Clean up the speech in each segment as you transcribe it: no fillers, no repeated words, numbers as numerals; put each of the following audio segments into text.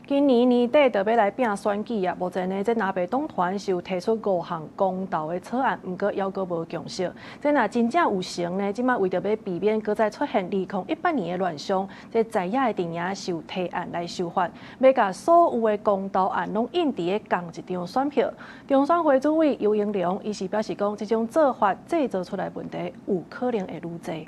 今年年底就欲來拚選舉啊！目前呢，這藍白黨團是有提出五項公投的草案，毋過猶閣無共識。這若真正有成呢，這馬為著欲避免閣再出現2018年的亂象，這在野的陣營是有提案來修法，欲共所有的公投案攏印佇咧仝一張選票。中選會主委游盈隆伊是表示講，這種做法製造出來問題有可能會愈濟。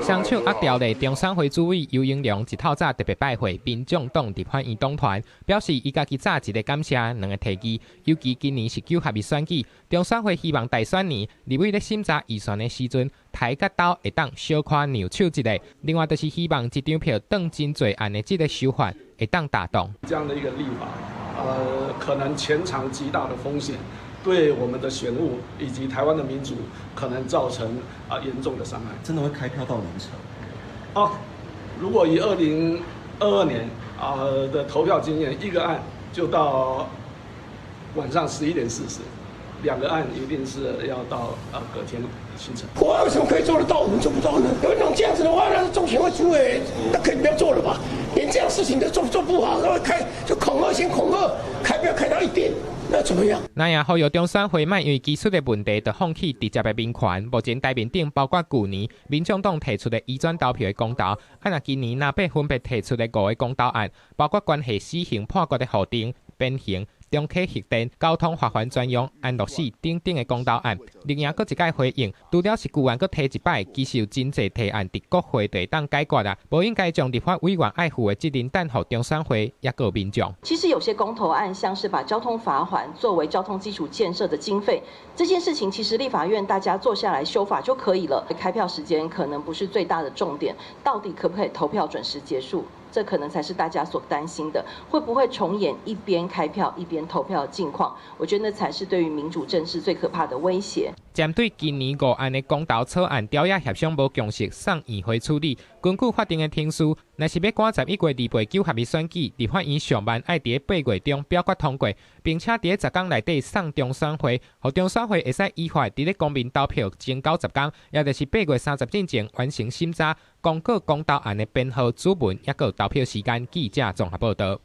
雙手握條例，中選會主委游盈隆一透早特別拜會民眾黨立法院黨團，表示伊家己早一个感謝，兩个提議，尤其今年是九合一選舉，中選會希望大選年立委咧審查預算的時陣，抬佮投會當小可讓手一下。另外就是希望一張票當真濟案的這个修法會當打動。這樣的一個立法，可能潛藏極大的風險。對我們的選務以及台灣的民主可能造成嚴重的傷害。真的會開票到凌晨？哦，如果以2022年的投票經驗，一個案就到晚上11點40，兩個案一定是要到隔天清晨。國外為什麼可以做得到，我們做不到呢？因為弄這樣子的話，那中選會主委那可以不要做了吧？連這樣事情都做不好，那開就恐嚇先恐嚇，開票開到1點。那怎麼樣？那也呼籲中選會莫因為技術的問題，就放棄直接的民權。目前台面頂包括舊年民眾黨提出的移轉投票的公投，啊，若今年藍白分別提出的五个公投案，包括關係死刑判決的法定、鞭刑、重啟核電、交通罰鍰專用、安樂死等等的公投案。另外，閣一擺回應，除了是議員閣提一擺，其實有真濟提案佇國會就會當解決啦，無應該將立法委員愛負的責任擔予中選會，抑閣民眾。其實有些公投案，像是把交通罰鍰作為交通基礎建設的經費，這件事情其實立法院大家坐下來修法就可以了。開票時間可能不是最大的重點，到底可不可以投票準時結束？這可能才是大家所擔心的，會不會重演一邊開票一邊投票的境況？我覺得那才是對於民主政治最可怕的威脅。針對今年五案的公投草案，朝野協商無共識，送院會處理。根據法定的程序，若是欲趕11月28九合一選舉，立法院上慢愛佇8月中表決通過，並且佇10工內底送中選會，予中選會會使依法佇咧公民投票前90工，也就是8月30進前完成審查，公告公投案的編號、主文，抑閣投票時間。記者綜合報導。